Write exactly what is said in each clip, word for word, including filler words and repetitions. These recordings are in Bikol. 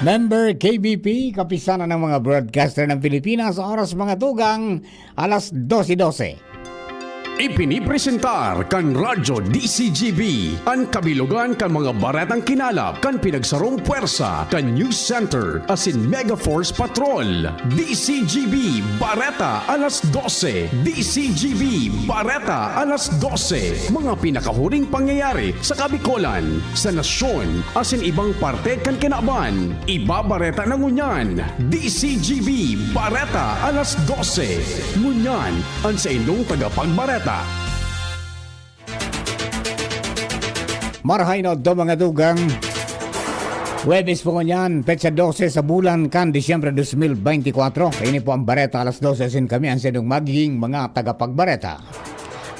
Member K B P, Kapisanan ng mga Broadcaster ng Pilipinas, oras mga tugang, alas dose dose. Ipinipresentar kan Radyo D C G B an kabilogan kan mga baretang kinalap kan pinagsarong pwersa kan News Center asin Mega Force Patrol. D C G B Bareta alas dose. D C G B Bareta alas dose. Mga pinakahuring pangyayari sa Kabikolan, sa nasyon, asin ibang parte kan kinaban. Ibabareta na ngunyan, D C G B Bareta alas dose. Ngunyan, an saindong tagapagbareta. Marahay na udto, mga tugang. Huwebes po ngunyan, petsa dose sa bulan kan Disyembre dos mil beintikwatro. Ini po ang Bareta alas dose, asin kami ang saindong magiging mga tagapagbareta.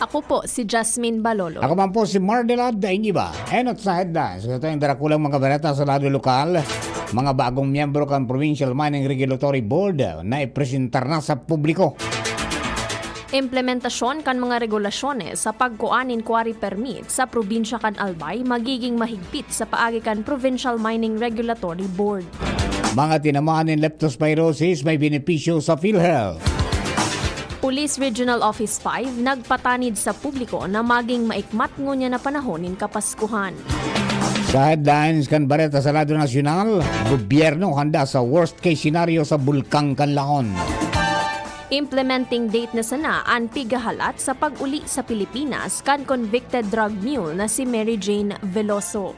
Ako po si Jasmine Balolo. Ako man po si Mardelad Daingiba. Enot sa headlines. Ito ang darakulang mga bareta sa lado lokal. Mga bagong miyembro kan Provincial Mining Regulatory Board na ipresentar na sa publiko. Implementasyon kan mga regulasyones sa pagkua nin quarry permit sa probinsya kan Albay magiging mahigpit sa paagi kan Provincial Mining Regulatory Board. Mga tinamaan nin leptospirosis may benepisyo sa PhilHealth. Police Regional Office five nagpatanid sa publiko na maging maikmat ngunyan na panahon nin Kapaskuhan. Sa headlines kan bareta sa lado nasyonal, gobyerno handa sa worst case scenario sa Bulkang Kanlaon. Implementing date na sana an pighahalat sa pag-uli sa Pilipinas kan convicted drug mule na si Mary Jane Veloso.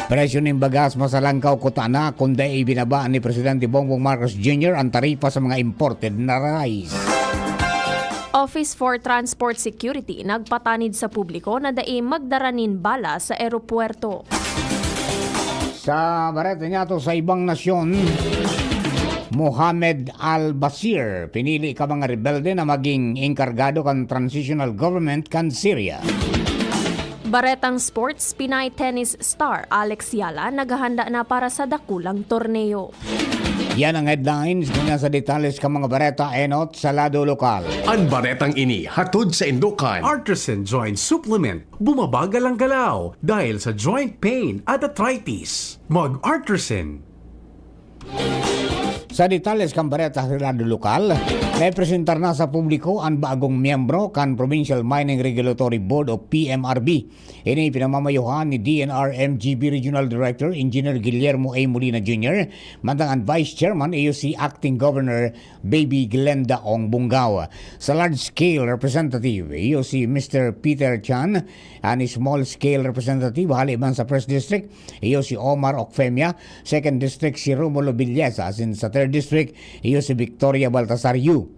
Presyo nin bagas masalangkaw kuta na kun dai ibinaba ni Presidente Bongbong Marcos Junior an taripa sa mga imported na rice. Office for Transport Security nagpatanid sa publiko na dai magdara nin bala sa eropuwerto. Sa bareta niyato sa ibang nasyon, Mohamed al-Basir, pinili ka mga rebelde na maging enkargado kan transitional government kan Syria. Baretang sports, Pinay tennis star Alex Yala naghahanda na para sa dakulang torneo. Yan ang headlines. Ngunyan sa detalles kan mga bareta, enot sa lado lokal. An baretang ini hatod saindo kan Artisan Joint Supplement. Bumabagal ang galaw dahil sa joint pain at arthritis. Mag-Artisan. Sa detalles kan bareta sa lado lokal, naipresentar na sa publiko an bagong miyembro kan Provincial Mining Regulatory Board o P M R B. Ini pinamamayohan ni D N R M G B Regional Director Engineer Guillermo A. Molina Junior, mantang an Vice Chairman iyo si Acting Governor Baby Glenda Ong Bungao. Sa large scale representative, iyo si Mister Peter Chan, an small scale representative hali man sa First District, iyo si Omar Ocfemia, Second District si Romulo Villesa, asin sa Third District, iyo si Victoria Baltasar Yu.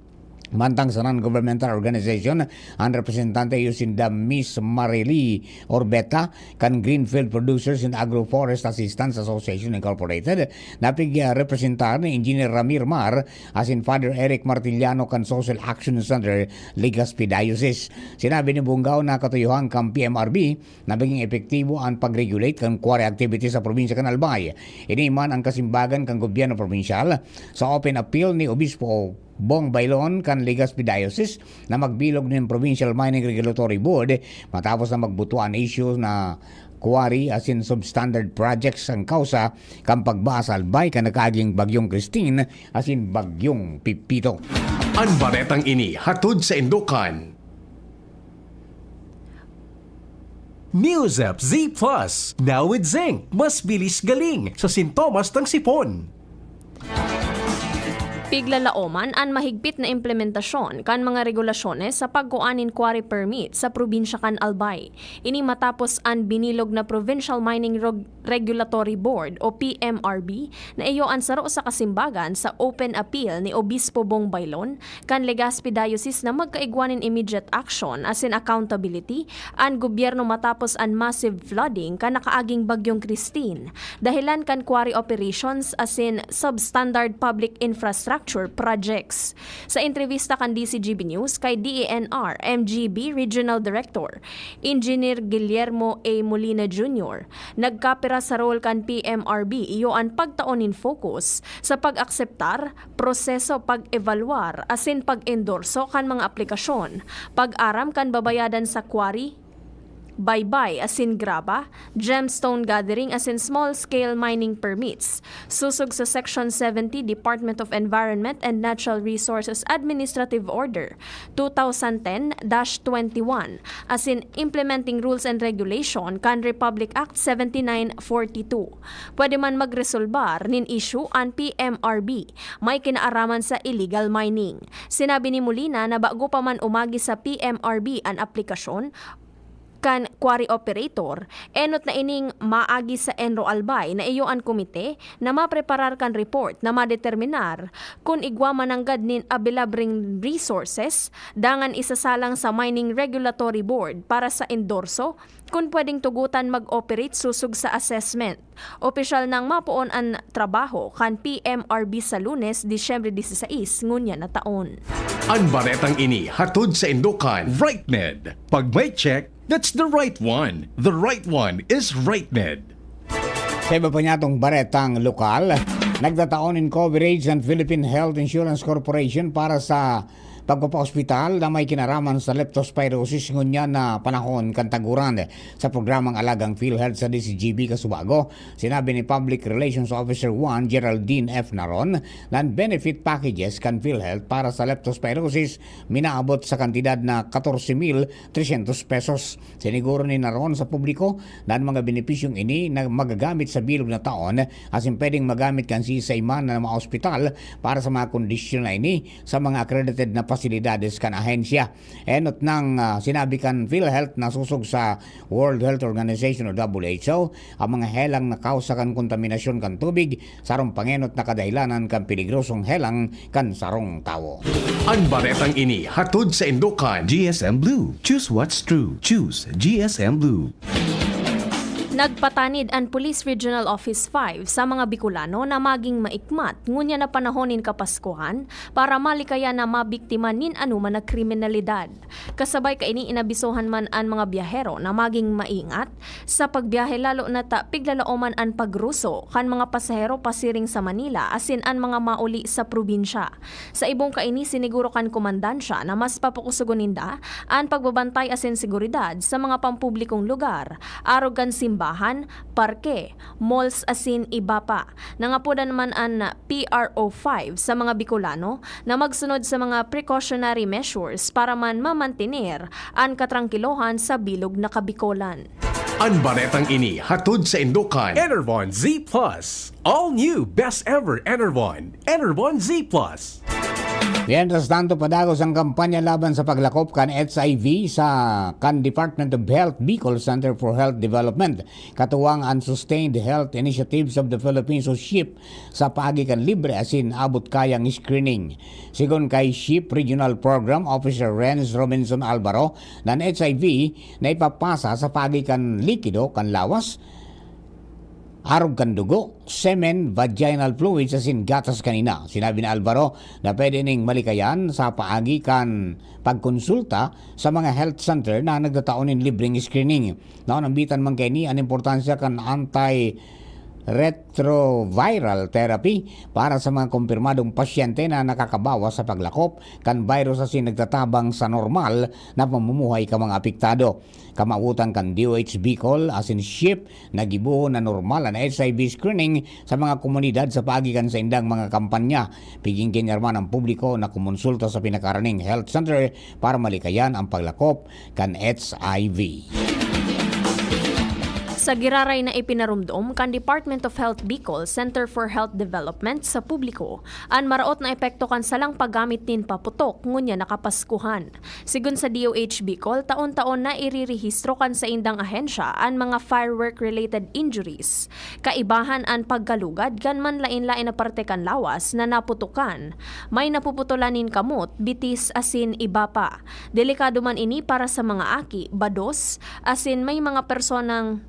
Mantang sa non-governmental organization, an representante iyo sinda Miss Marily Orbeta kan Greenfield Producers and Agroforest Assistance Association Incorporated, na pig-, ah, representar ni Engineer Ramir Mar asin Father Eric Martiliano kan Social Action Center, Legazpi Diocese. Sinabi ni Bungao na katuyohan kan P M R B na maging epektibo an pag-regulate kan quarry activity sa probinsya kan Albay. Ini man ang kasimbagan kan gobyerno probinsyal sa open appeal ni Obispo Bong Bailon kan Legazpi Diocese na magbilog nin Provincial Mining Regulatory Board matapos na magbuto an isyu na quarry asin substandard projects an kausa kan pagbaha sa Albay kan nakaaging Bagyong Christine asin Bagyong Pepito. An baretang ini hatod saindo kan Neozep Z Plus, now with zinc, mas bilis galing sa sintomas ng sipon. Piglalaoman an mahigpit na implementasyon kan mga regulasyones sa pagkua nin quarry permit sa probinsya kan Albay. Ini matapos an binilog na Provincial Mining Reg-, Regulatory Board o P M R B na iyo an saro sa kasimbagan sa open appeal ni Obispo Bong Bailon kan Legazpi Diocese na magkaigwa nin immediate action asin accountability an gobyerno matapos an massive flooding kan nakaaging Bagyong Christine, dahelan kan quarry operations asin substandard public infrastructure projects. Sa entrebista kan D C G B News kay D E N R M G B Regional Director Engineer Guillermo A. Molina Junior, nagkapira sa role kan P M R B iyo an pagtao nin focus sa pag-akseptar, proseso, pag-evaluar asin pag-endorso kan mga aplikasyon, pag-aram kan babayadan sa quarry, baybay asin graba, gemstone gathering asin small-scale mining permits, sosog sa Section seventy Department of Environment and Natural Resources Administrative Order two thousand ten dash twenty-one asin Implementing Rules and Regulation kan Republic Act seventy-nine forty-two. Pwede man magresolbar nin issue an P M R B may kinaaraman sa illegal mining. Sinabi ni Molina na bago pa man umagi sa P M R B an aplikasyon kan quarry operator, enot na ining maagi sa ENRO Albay na iyo an komite na mapreparar kan report na madeterminar kun igwa mananggad nin abilabring resources, dangan isasalang sa Mining Regulatory Board para sa endorso kun pwedeng tugutan mag-operate sosog sa assessment. Opisyal nang mapoon an trabaho kan P M R B sa Lunes, Disyembre dieciséis ngunyan na taon. An baretang ini hatod sa Indokan, RightMed. Pag may check, that's the right one. The right one is RightMed. Sa iba pa niyatong baretang lokal, nagtatao nin coverage ang Philippine Health Insurance Corporation para sa pagpapaospital na may kinaraman sa leptospirosis ngunyan na panahon kan taguran. Sa programang Alagang PhilHealth sa D C G B Kasubago, sinabi ni Public Relations Officer one Geraldine F Naron na an benefit packages kan PhilHealth para sa leptospirosis minaabot sa kantidad na katorse mil tresyentos pesos. Siniguro ni Naron sa publiko na an mga benepisyong ini na magagamit sa bilog na taon asin pwedeng magamit kan siisay man na maospital para sa mga kondisyon na ini sa mga accredited na pasilidades kan ahensya. Enot nang, ah, sinabi kan PhilHealth na sosog sa World Health Organization o W H O, ang mga helang na kausa kan kontaminasyon kan tubig, sarong pangenot na kadahilanan kan peligrosong helang kan sarong tawo. An baretang ini hatod sa Indokan, G S M Blue. Choose what's true. Choose G S M Blue. Nagpatanid an Police Regional Office five sa mga Bicolano na maging maikmat ngunyan na panahon nin Kapaskuhan para malikayan na mabiktima nin anoman na kriminalidad. Kasabay kaini, inabisohan man an mga biyahero na maging maingat sa pagbiyahe, lalo na ta piglalaoman an pagruso kan mga pasahero pasiring sa Manila asin an mga mauli sa probinsya. Sa ibong kaini, siniguro kan komandansya na mas papakusogon ninda an pagbabantay asin seguridad sa mga pampublikong lugar, arog kan simbahan, parke, malls asin iba pa. Nangapodan man an P R O five sa mga Bicolano na magsunod sa mga precautionary measures para man mamantener an katrangkilohan sa bilog na Kabikolan. An baretang ini hatod sa Indokan, Enervon Z Plus. All new, best ever Enervon. Enervon Z Plus. Mientras tanto, padagos ang kampanya laban sa paglakop kan H I V sa kan Department of Health Bicol Center for Health Development, katuwang an Sustained Health Initiatives of the Philippines o SHIP, sa paagi kan libre asin abot-kayang screening. Sigon kay SHIP Regional Program Officer Renz Robinson Alvaro, na an H I V na ipapasa sa paagi kan likido kan lawas, arog kan dugo, semen, vaginal fluids asin gatas kan ina. Sinabi ni Alvaro na pwede ning malikayan sa paagi kan pagkonsulta sa mga health center na nagtatao nin libreng screening. Naonambitan man kaini an importansya kan antiretroviral therapy para sa mga kumpirmadong pasyente na nakakabawas sa paglakop kan virus asin nagtatabang sa normal na pamumuhay kan mga apektado. Kamawotan kan D O H Bicol asin SHIP, nagibohon na normal an H I V screening sa mga komunidad sa paagi kan saindang mga kampanya. Pigingkin man an publiko na kumonsulta sa pinakaharaning health center para malikayan ang paglakop kan H I V. Sa giraray na ipinarumdom kan Department of Health Bicol Center for Health Development sa publiko an maraot na epekto kan salang paggamit nin paputok ngunyan na Kapaskuhan. Sigon sa D O H Bicol, taon-taon nairirehistro kan saindang ahensya an mga firework-related injuries. Kaibahan an pagkalugad kan manlaen-laen na parte kan lawas na naputokan. May napuputolan nin kamot, bitis asin iba pa. Delikado man ini para sa mga aki, bados, asin may mga personang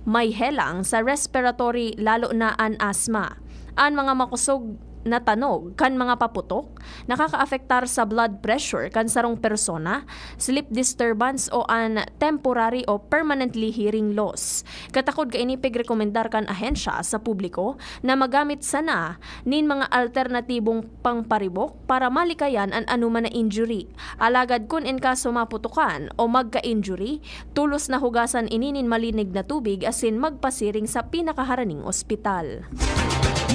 may helang sa respiratory, lalo na an asthma. An mga makosog na tanog kan mga paputok, nakakaapektar sa blood pressure kan sarong persona, sleep disturbance o an temporary o permanently hearing loss. Katakod kaini pigrekomendar kan ahensya sa publiko na magamit sana nin mga alternatibong pangparibok para malikayan an anoman na injury. Alagad kun in kaso maputukan o magka-injury, tolos na hugasan ini nin malinig na tubig asin magpasiring sa pinakaharaning ospital.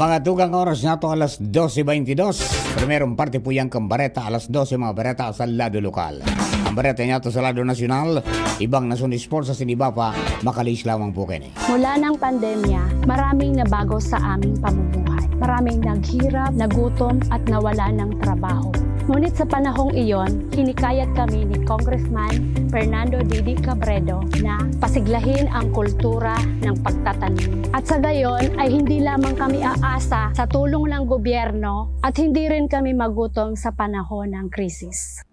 Mga tugang, oras nyato alas dose beintidos. Primerong parte po yan kan bareta, alas dose mga bareta sa lado lokal. Ang bareta nyato sa lado nasyonal, ibang nasyon sports sa siniba pa, makalis lamang po kini. Mula ng pandemya, maraming nabago sa aming pamumuhay. Maraming naghirap, nagutom at nawala ng trabaho. Ngunit sa panahong iyon, hinikayat kami ni Congressman Fernando Didi Cabredo na pasiglahin ang kultura ng pagtatanim. At sa gayon ay hindi lamang kami aasa sa tulong ng gobyerno at hindi rin kami magutom sa panahon ng krisis.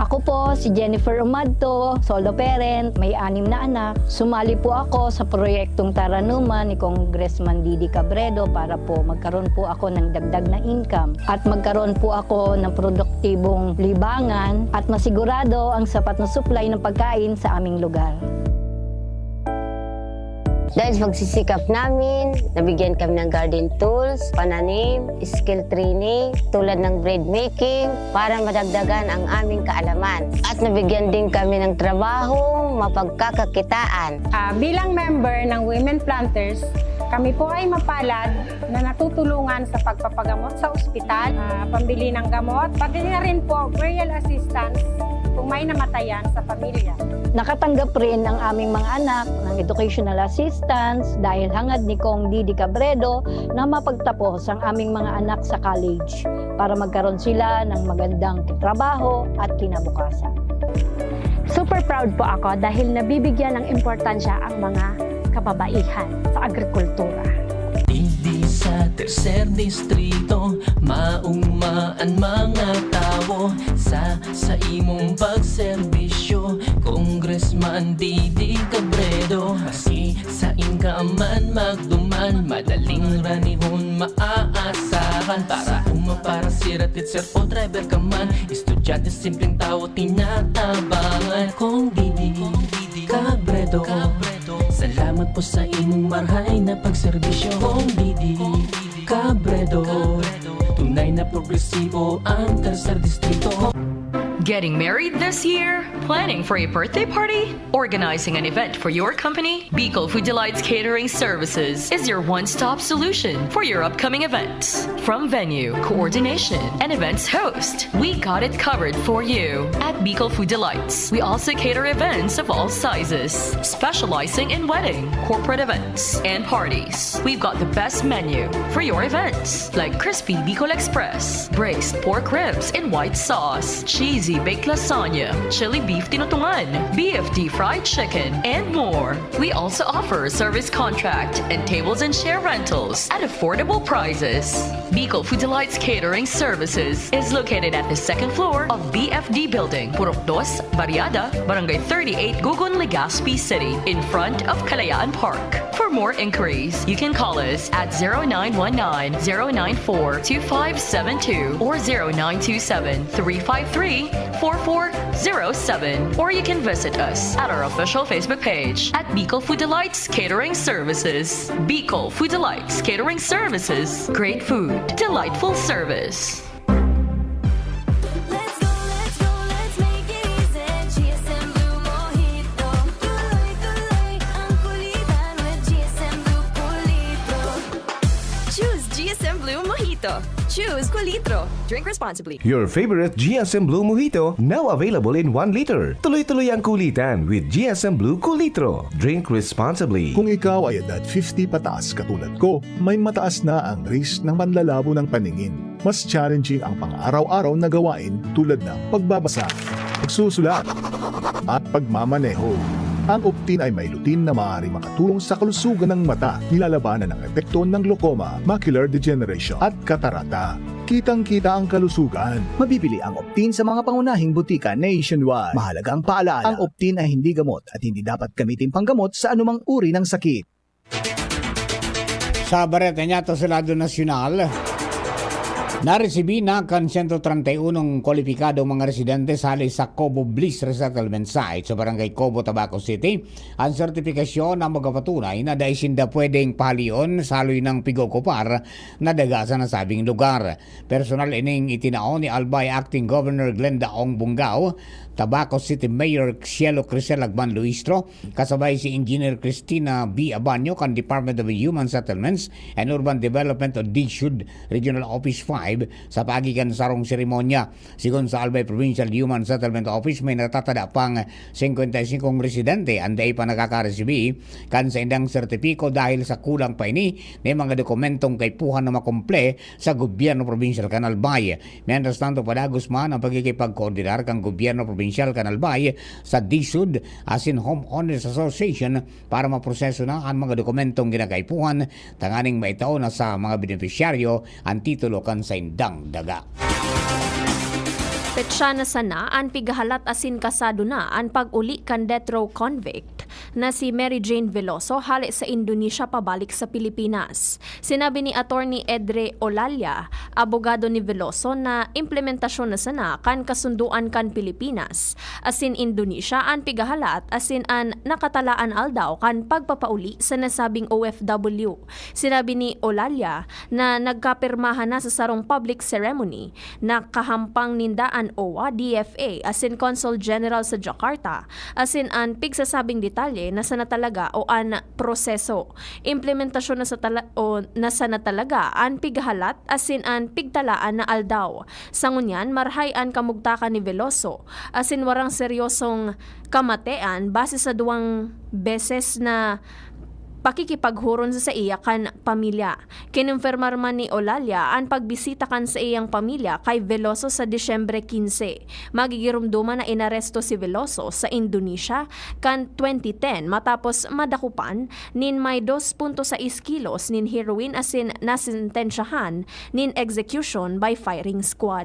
Ako po si Jennifer Umadto, solo parent, may anim na anak. Sumali po ako sa proyektong Taranuman ni Congressman Didi Cabredo para po magkaroon po ako ng dagdag na income at magkaroon po ako ng produktibong libangan at masigurado ang sapat na supply ng pagkain sa aming lugar. Dahil sa pagsisikap namin, nabigyan kami ng garden tools, pananim, skill training, tulad ng bread making, para madagdagan ang aming kaalaman. At nabigyan din kami ng trabaho, mapagkakakitaan. Ah, bilang member ng Women Planters, kami po ay mapalad na natutulungan sa pagpapagamot sa ospital, ah, pambili ng gamot, pati na rin po burial assistance kung may namatayan sa pamilya. Nakatanggap rin ang aming mga anak ng educational assistance dahil hangad ni Cong Didi Cabredo na mapagtapos ang aming mga anak sa college para magkaroon sila ng magandang trabaho at kinabukasan. Super proud po ako dahil nabibigyan ng importansya ang mga kababaihan sa agrikultura. Digdi sa tercer distrito, mauma an mga tawo sa sa imong pagserbisyo, Congressman Didi Cabredo. Maski sain ka man magduman, madaling ranihon maaasahan. Para uma, para sira, teacher o driver ka man, estudyante, simpleng tawo, tinatabangan. Cong Didi Cabredo, salamat po sa imong marhay na pagserbisyo. Cong Didi Cabredo, tunay na progresibo ang tercer distrito. Getting married this year? Planning for a birthday party? Organizing an event for your company? Bicol Food Delights Catering Services is your one-stop solution for your upcoming events. From venue, coordination, and events host, we got it covered for you. At Bicol Food Delights, we also cater events of all sizes, specializing in wedding, corporate events, and parties. We've got the best menu for your events, like crispy Bicol Express, braised pork ribs in white sauce, cheesy baked lasagna, chili beef tinutungan, B F D fried chicken, and more. We also offer service contract and tables and chair rentals at affordable prices. Bicol Food Delights Catering Services is located at the second floor of B F D Building, Purok Dos, Barriada, Barangay thirty-eight, Gugun, Legazpi City, in front of Kalayaan Park. For more inquiries, you can call us at zero nine one nine, zero nine four, two five seven two or zero nine two seven, three five three, four four zero seven, or you can visit us at our official Facebook page at Bicol Food Delights Catering Services. Bicol Food Delights Catering Services. Great food, delightful service. Let's go, let's go, let's make it easy. G S M Blue Mojito. Tuloy-tuloy ang kulitan with G S M Blue Kulitro. Choose G S M Blue Mojito. Choose Kulitro. Drink responsibly. Your favorite G S M Blue Mojito, now available in one liter. Tuloy-tuloy ang kulitan with G S M Blue Kulitro. Drink responsibly. Kung ikaw ay edad fifty pataas katulad ko, may mataas na ang risk ng panlalabo ng paningin. Mas challenging ang pang-araw-araw na gawain tulad ng pagbabasa, pagsusulat, at pagmamaneho. Ang Optin ay may lutein na maaaring makatulong sa kalusugan ng mata, nilalabanan ang epekto ng glaucoma, macular degeneration, at katarata. Kitang-kita ang kalusugan. Mabibili ang Optin sa mga pangunahing butika nationwide. Mahalagang paalala, ang Optin ay hindi gamot at hindi dapat gamitin panggamot sa anumang uri ng sakit. Sa bareta nyato sa lado nasyonal, Naresibi na kan sento treinta y unong kwalipikadong mga residente hale sa Cobo Bliss Resettlement Site sa Barangay Cobo, Tabaco City, an sertipikasyon na magapatunay na dai sinda pwedeng pahalion sa haloy nang pig-ookupar na daga sa nasabing lugar. Personal ining itinao ni Albay Acting Governor Glenda Ong Bungao, Tabaco City Mayor Cielo Crisel Agman Luistro, kasabay si Engineer Cristina B. Abanyo kan Department of Human Settlements and Urban Development o DHUD Regional Office five sa paagi kan sarong seremonya. Sigon sa Albay Provincial Human Settlement Office, may natatada pang singkwenta y singkong residente an dai pa nakakaresibi kan saindang sertipiko dahil sa kulang pa ini nin mga dokumentong kaipuhan na makumple sa gobyerno probinsyal kan Albay. Mientras tanto, padagos man ang pakikipagkoordinar kan gobyerno probinsyal kan Albay sa DHUD asin Homeowners Association para maproseso na an mga dokumentong ginakaipuhan tanganing maitao na sa mga benepisyaryo an titulo kan saindang daga. Petsa na sana an pigahalat asin kasado na an pag-uli kan death row convict na si Mary Jane Veloso hale sa Indonesia pabalik sa Pilipinas. Sinabi ni Attorney Edre Olalla, abogado ni Veloso, na implementasyon na sana kan kasundoan kan Pilipinas asin Indonesia an pigahalat asin an nakatalaan aldaw kan pagpapauli sa nasabing O F W. Sinabi ni Olalla na nagkapirmahan na sa sarong public ceremony na kahampang ninda an O W A, D F A asin Consul General sa Jakarta, asin an pigsasabing detalye na sana talaga o an proseso. Implementasyon na sa tala-, o na sana talaga an pighahalat asin an pigtalaan na aldaw. Sa ngunyan, marahay an kamugtakan ni Veloso, asin warang seryosong kamatean base sa duwang beses na pakikipaghuron sa saiya kan pamilya. Kinumpirmar man ni Olalla an pagbisita kan saiyang pamilya kay Veloso sa Disyembre quince. Magigiromdoman na inaresto si Veloso sa Indonesia kan twenty ten matapos madakupan nin may dos punto sais kilos nin heroin asin nasentensyahan nin execution by firing squad.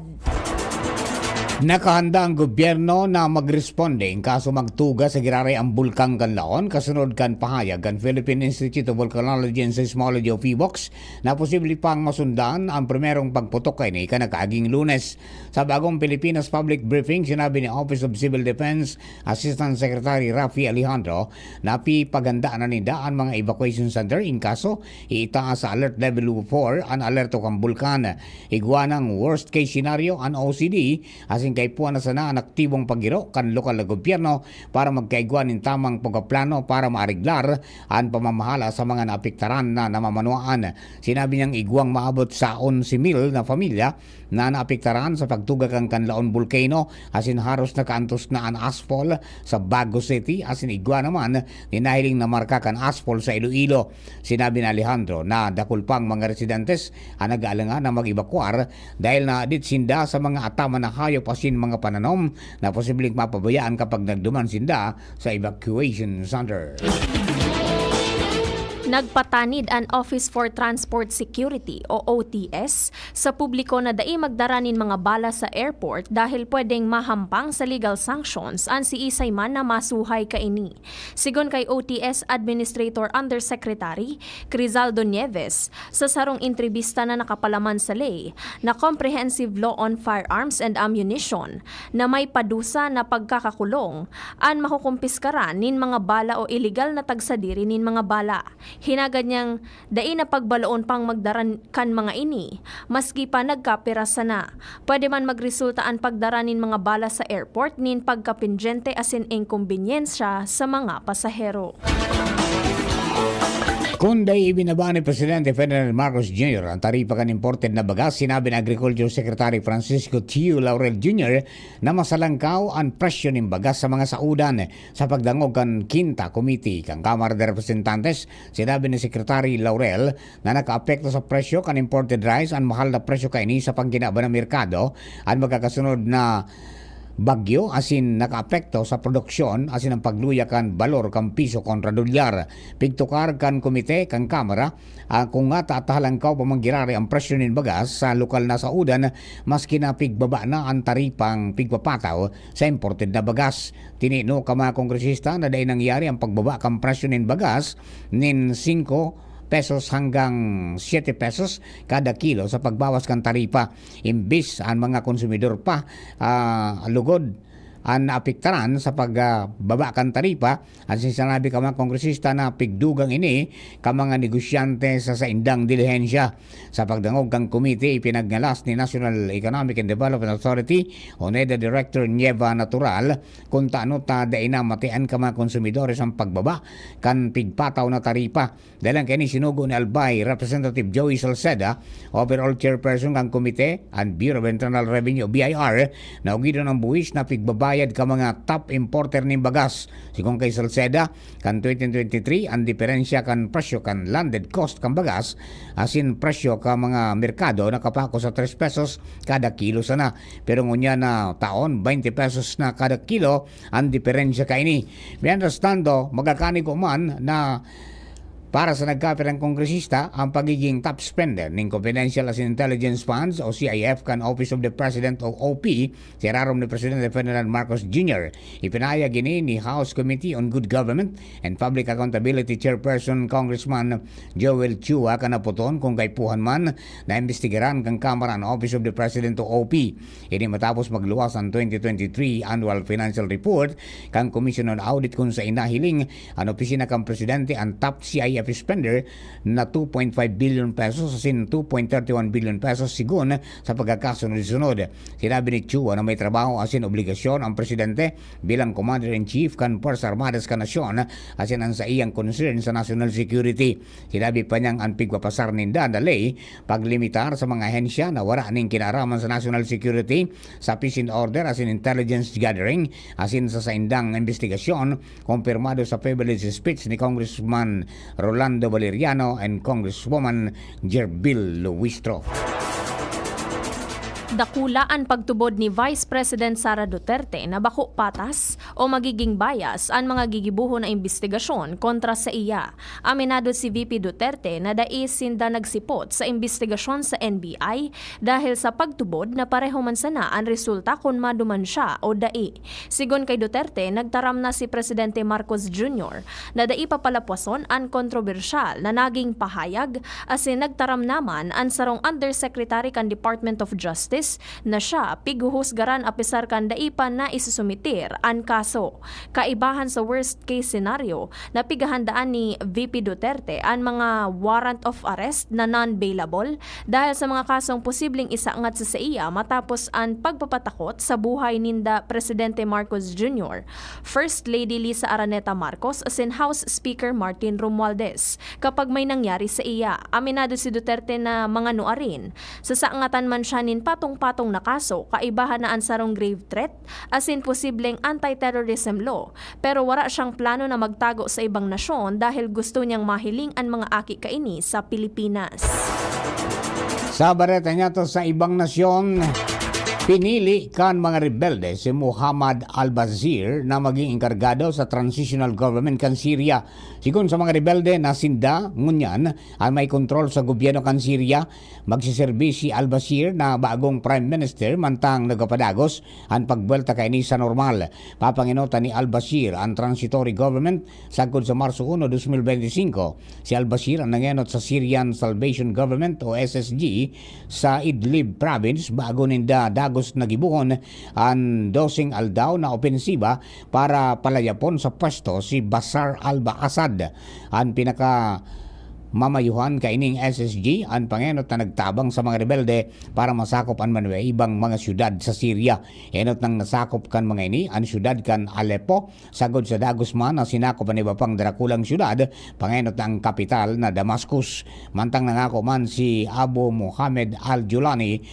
Nakahanda ang gobyerno na magresponde in kaso magtuga sa giraray ang bulkan kan Laon, kasunod kan pahayag kan Philippine Institute of Volcanology and Seismology o PHIVOLCS na posible pang masundan ang primerong pagputok kaini kan nakaaging Lunes. Sa bagong Pilipinas Public Briefing, sinabi ni Office of Civil Defense Assistant Secretary Raffy Alejandro na pipaghandaan na ninda an mga evacuation center in kaso iitaas sa Alert Level four an alerto kan bulkan. Igwa nang worst case scenario an O C D, asin kaipuhan na sana an aktibong paggiro kan lokal na gobyerno para magkaigwa nin tamang pagpaplano para maariglar an pamamahala sa mga naapektaran na namamanwaan. Sinabi niyang igwang maabot sa onse mil na pamilya na naapektaran sa pagtuga kan Canlaon Volcano, asin haros nakaantos na an ashfall sa Bago City, asin igwa naman nin nahiling na marka kan ashfall sa Iloilo. Sinabi ni Alejandro na dakul pang mga residentes an nag-aalangan na mag-ebakwar dahil naadit sinda sa mga ataman na hayop asin mga pananom na posibleng mapabayaan kapag nagduman sinda sa evacuation center. Nagpatanid an Office for Transport Security o O T S sa publiko na dai magdara nin mga bala sa airport dahil pwedeng mahampang sa legal sanctions an siisay man na masuhay kaini. Sigon kay O T S Administrator Undersecretary Crizaldo Nieves sa sarong entrevista na nakapalaman sa L E I na Comprehensive Law on Firearms and Ammunition na may padusa na pagkakakulong an makukumpiskaran nin mga bala o iligal na tagsadiri nin mga bala. Hinagad niyang dai na pagbaloon pang magdara kan mga ini, maski pa nagkapirasa na. Pwede man magresulta an pagdara nin mga bala sa airport nin pagkapindyente asin inkombinyensya sa mga pasahero. Kun dai ibinaba ni Presidente Ferdinand Marcos Junior ang taripa kan imported na bagas, sinabi ni Agriculture Secretary Francisco Tiu Laurel Junior na masalangkaw an presyo nin bagas sa mga saodan. Sa pagdangog kan Quinta Committee kan Kamara de Representantes, sinabi ni Secretary Laurel na nakaapekto sa presyo kan imported rice an mahal na presyo kaini sa pangkinaban na merkado, an magkakasunod na bagyo asin nakaapekto sa produksyon asin ang pagluya kan balor kan piso kontra dolyar. Pigtukar kan komite kan Kamara, ah, kung ngata ta halangkaw pa man giraray ang presyo nin bagas sa lokal na saodan, maski na pigbaba na an taripang pigpapataw sa imported na bagas. Tinino kan mga kongresista na dai nangyari ang pagbaba kan presyo nin bagas nin singko pesos hanggang siete pesos kada kilo sa pagbawas kan taripa. Imbis an mga konsumidor pa, ah, lugod an naapektaran sa pagbaba kan taripa, asin sinabi kan mga kongresista na pigdugang ini kan mga negosyante sa saindang dilihensya. Sa pagdangog kan komite, ipinagngalas ni National Economic and Development Authority o NEDA Director Nieva Natural kun tano ta dai na matian kan mga konsumidores an pagbaba kan pigpataw na taripa. Dahelan kaini, sinugo ni Albay Representative Joey Salceda, overall chairperson kan komite, an Bureau of Internal Revenue o B I R, na ugidon an buhis na pigbabayad kan mga top importer nin bagas. Sigon kay Salceda, kan twenty twenty-three, an diferensya kan presyo kan landed cost kan bagas asin presyo kan mga merkado nakapako sa tres pesos kada kilo sana. Pero ngunyan na taon, twenty pesos na kada kilo an diferensya kaini. Mientras tanto, magkakanigo man na para sa nagkapirang kongresista, ang pagiging top spender nin confidential asin intelligence funds o C I F kan Office of the President o O P, sa irarom ni Presidente Ferdinand Marcos Junior. Ipinahayag ini ni House Committee on Good Government and Public Accountability Chairperson Congressman Joel Chua kan naputon kun kaipuhan man na imbestigaran kan Kamara an Office of the President o O P. Ini matapos magluwas an twenty twenty-three Annual Financial Report kan Commission on Audit, kun saen nahiling an opisina kan presidente an top C I F spender na two point five billion pesos asin two point thirty one billion pesos, sigon sa pagkakasunod-sunod. Sinabi ni Chua na may trabaho asin obligasyon ang presidente bilang Commander-in-Chief kan Puwersas Armadas kan nasyon asin an saiyang concern sa national security. Sinabi pa niyang an pigpapasar ninda na ley paglimitar sa mga ahensya na wara nin kinaraman sa national security, sa peace and order asin intelligence gathering, asin sa saindang imbestigasyon, kumpirmado sa privilege speech ni Congressman Rolando Valeriano and Congresswoman Gerbil Luistro. Dakula an pagtubod ni Vice President Sara Duterte na bako patas o magiging bias an mga gigibohon na imbestigasyon kontra saiya. Aminado si V P Duterte na dai sinda nagsipot sa imbestigasyon sa N B I dahil sa pagtubod na pareho man sana an resulta kun maduman siya o dai. Sigon kay Duterte, nagtaram na si Presidente Marcos Junior na dai papalapwason an kontrobersyal na naging pahayag, asin nagtaram naman an sarong Undersecretary kan Department of Justice na siya pighuhusgaran apisar kan dai pa naisusumiter an kaso. Kaibahan sa worst case scenario na pighahandaan ni V P Duterte an mga warrant of arrest na non-bailable dahil sa mga kasong posibleng isangat sa saiya matapos an pagpapatakot sa buhay ninda Presidente Marcos Junior, First Lady Liza Araneta Marcos asin House Speaker Martin Romualdez kapag may nangyari sa iya. Aminado si Duterte na mga nuarin, sasangatan man siya nin patong-patong na kaso, kaibahan na an sarong grave threat asin posibleng anti-terrorism law, pero wara siyang plano na magtago sa ibang nasyon dahil gusto niyang mahiling an mga aki kaini sa Pilipinas. Sa bareta niya to sa ibang nasyon, pinili kan mga rebelde si Muhammad al-Bashir na maging enkargado sa transitional government kan Syria. Sigon sa mga rebelde na sinda ngunyan an may kontrol sa gobyerno kan Syria, magsiserbi si al-Bashir na bagong prime minister mantang nagpapadagos an pagbwelta kaini sa normal. Papangenotan ni al-Bashir an transitory government sagkod sa Marso uno, dos mil benti singko. Si al-Bashir an nangenot sa Syrian Salvation Government o S S G sa Idlib province bago ninda dagos na gibohon an doseng aldaw na opensiba para palayapon sa pwesto si Bashar al-Assad. An pinaka mamayuhan kaining S S G an pangenot na nagtabang sa mga rebelde para masakop an manuyaibang mga syudad sa Syria. Enot nang nasakop kan mga ini an syudad kan Aleppo, sagod sa dagos man na sinakop an iba pang darakulang syudad, pangenot na ang kapital na Damascus. Mantang nangako man si Abu Mohammed al-Julani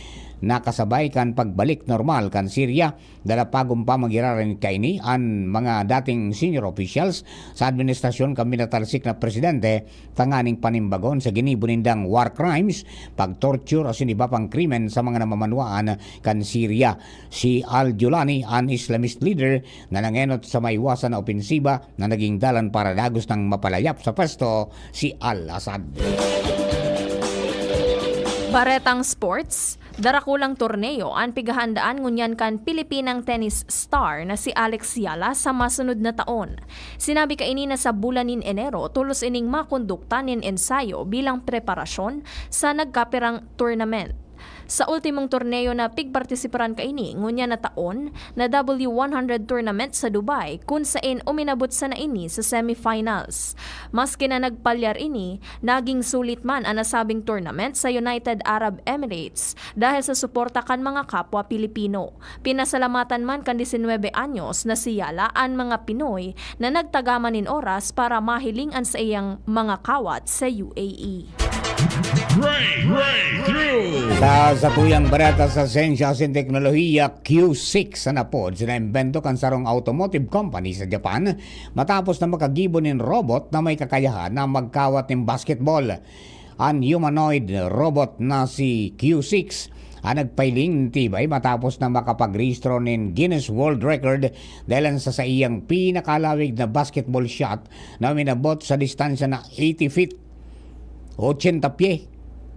na kasabay kan pagbalik normal kan Syria, dala pagong pamagiraran kaini an mga dating senior officials sa administrasyon kan minatalsik na presidente tanganing panimbagon sa ginibo nindang war crimes, pag-torture asin iba pang krimen sa mga namamanwaan kan Syria. Si al-Julani an Islamist leader na nangenot sa maiwasan na opensiba na naging dalan para dagos nang mapalayap sa pwesto si al-Assad. Baretang sports, darakulang torneo an pighahandaan ngunyan kan Pilipinang tennis star na si Alex Yala sa masunod na taon. Sinabi kaini na sa bulan nin Enero, tolos ining makondukta nin ensayo bilang preparasyon sa nagkapirang tournament. Sa ultimong torneo na pigpartisiparan kaini ngunyan na taon, na W one hundred tournament sa Dubai, kun saen uminabot sana ini sa semifinals. Maski na nagpalyar ini, naging sulit man an nasabing tournament sa United Arab Emirates dahil sa suporta kan mga kapwa Pilipino. Pinasalamatan man kan disinwebe anyos na si Yala an mga Pinoy na nagtagaman nin oras para mahiling an saiyang mga kawat sa U A E. Breakthrough! Sa satuyang bareta sa siyensya asin teknolohiya, Q six an apod sa naimbento kan sarong automotive company sa Japan matapos na makagibo nin robot na may kakayahan na magkawat nin basketball. An humanoid robot na si Q six an nagpahiling nin tibay matapos na makapagrehistro nin Guinness World Record dahil sa saiyang pinakalawig na basketball shot na uminabot sa distansya na eighty feet, ochenta pye.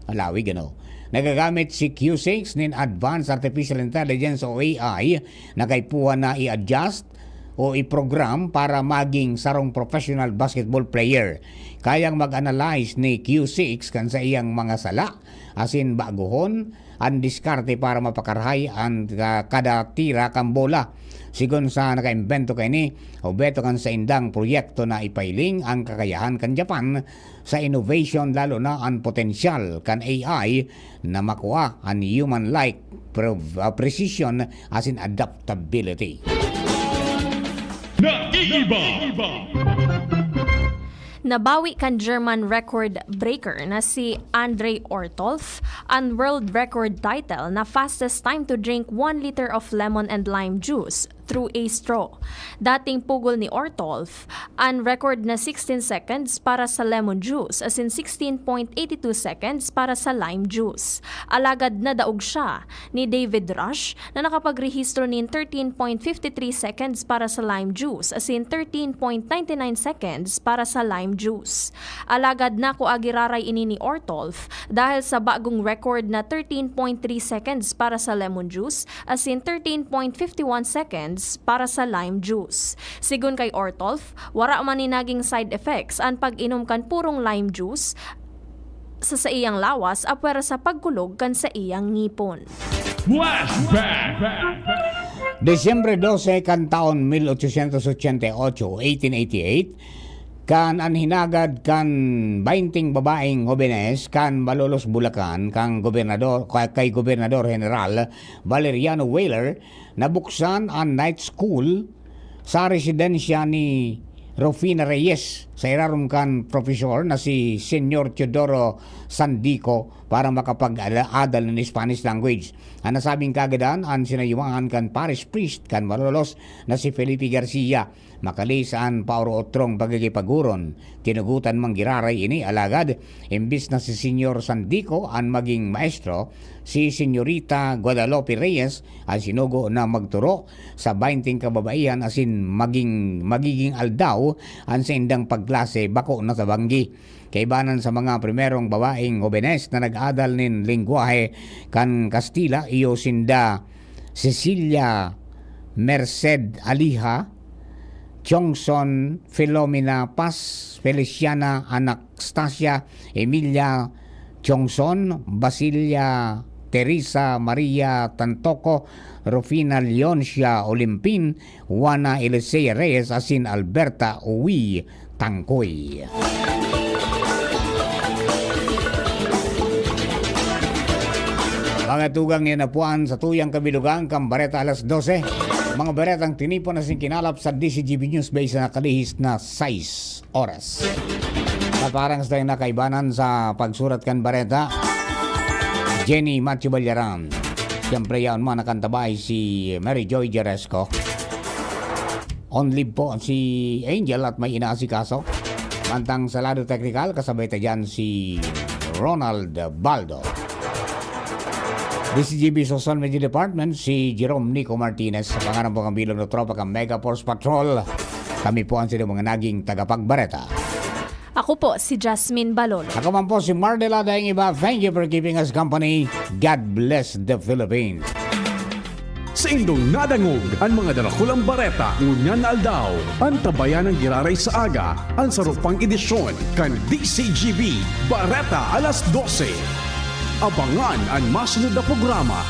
Alawig, ano? Nagagamit si Q six nin Advanced Artificial Intelligence o A I na kaipuhan na i-adjust o i-program para maging sarong professional basketball player. Kayang mag-analyze ni Q six kan saiyang mga sala asin baguhon an diskarte para mapakarahay an ka-, kada tira kan bola. Sigon sa nakaimbento kaini, obheto kan saindang proyekto na ipahiling ang kakayahan kan Japan sa innovation, lalo na an potensyal kan A I na makua an human-like pre-, ah, precision asin adaptability. Naiiba! Nabawi kan German record breaker na si Andre Ortolf an world record title na fastest time to drink one liter of lemon and lime juice through a straw. Dating pugol ni Ortolf an record na sixteen seconds para sa lemon juice asin sixteen point eighty two seconds para sa lime juice. Alagad nadaog siya ni David Rush na nakapagrehistro nin thirteen point fifty three seconds para sa lime juice asin thirteen point ninety nine seconds para sa lime juice. Alagad nakua giraray ini ni Ortolf dahil sa bagong record na thirteen point three seconds para sa lemon juice asin thirteen point fifty one seconds para sa lime juice. Sigon kay Ortolf, wara man ni naging side effects an pag-inom kan purong lime juice sa saiyang lawas apwera sa pagkulog kan saiyang ngipon. Flashback! Disyembre dose kan taon mil ochocientos ochenta y ocho, eighteen eighty-eight, kan an hinagad kan baynting babaeng hobenes kan Malolos, Bulacan, kang gobernador, kay Gobernador General Valeriano Weyler, nabuksan an night school sa residensya ni Rufina Reyes, sa irarom kan propesor na si Señor Teodoro Sandico, para makapag-adal nin Spanish language. An nasabing kaagadan an sinayumahan kan parish priest kan Malolos na si Felipe Garcia. Makali sa an paoro-otrong pagkikipagurong, tinugotan man giraray ini, alagad imbis na si Señor Sandico an maging maestro, si Señorita Guadalupe Reyes an sinugo na magturo sa baynting kababaihan asin maging, magiging aldaw an saindang pagklase bako na sa banggi. Kaibanan sa mga primerong babaeng hobenes na nag-adal nin lengwahe kan Kastila, iyo sinda Cecilia Merced Aliha, Chongson Filomena Paz, Feliciana Anastasia, Emilia Chongson, Basilia Teresa Maria Tantoco, Rufina Leoncia Olimpin, Juana Elisea Reyes asin Alberta Uwi Tangkoy. Mga tugang, yan na po an satuyang kabilugan kan Bareta Alas Dose. Mga baretang tinipon asin kinalap sa D Z G B News Base na nakalihis na sais oras. Sa parang sa tayong nakaibanan sa pagsurat kan bareta, Jenny Matthew Ballaran. Siyempre, yaon man nakantabay si Mary Joy Jeresco. On leave po si Angel at may inaasikaso. Mantang sa lado teknikal, kasabay ta dyan si Ronald Baldo. D Z G B Social Media Department, si Jerome Nico Martinez. Sa pangaran po ng bilog na tropa kan Mega Force Patrol, kami po ang sila mga naging tagapagbareta. Ako po si Jasmine Balolo. Ako man po si Mardela Daing Iba. Thank you for keeping us company. God bless the Philippines. Saindong nadangog an mga darakulang bareta ngunyan na aldaw. Antabayan an giraray sa aga, an saro pang edisyon kan D C G B, Bareta alas dose. Abangan an masunod na programa